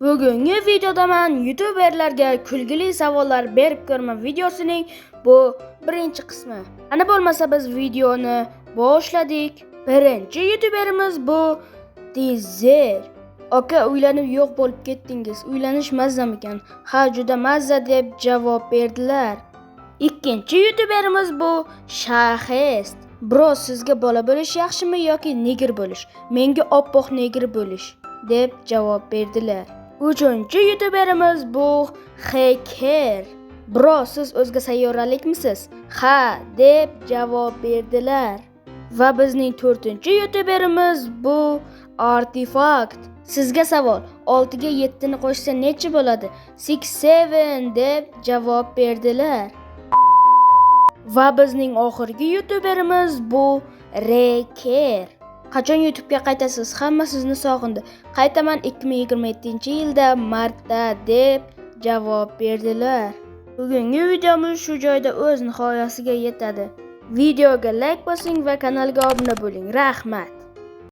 Bugungi videoda men youtuberlarga kulgili savollar berib ko'rma videosining bu birinchi qismi. Ana bo'lmasa, biz videoni boshladik. Birinchi youtuberimiz bu Dizel. "Aka, uylanib yo'q bo'lib ketdingiz. Uylanish mazzamikan?" "Ha, juda mazza", deb javob berdilar. Ikkinchi youtuberimiz bu Shahest. "Bro, sizga bola bo'lish yaxshimi yoki negr bo'lish?" "Menga oppoq negr bo'lish", deb javob berdilar. Uchinchi youtuberimiz bu Hacker. "Bro, siz o'zga sayyoralikmisiz?" "Ha", deb javob berdilar. Va bizning to'rtinchi youtuberimiz bu Artefakt. "Sizga savol, 6 ga 7 ni qo'shsa necha bo'ladi?" "6 7", deb javob berdilar. Va bizning oxirgi youtuberimiz bu Reker. "Qachon YouTube'ga qaytasiz? Hamma sizni sog'indi." "Qaytaman 2027-yilda martda", deb javob berdilar. Bugungi videomiz shu joyda o'z nihoyasiga yetadi. Videoga like bosing va kanalga obuna bo'ling. Rahmat.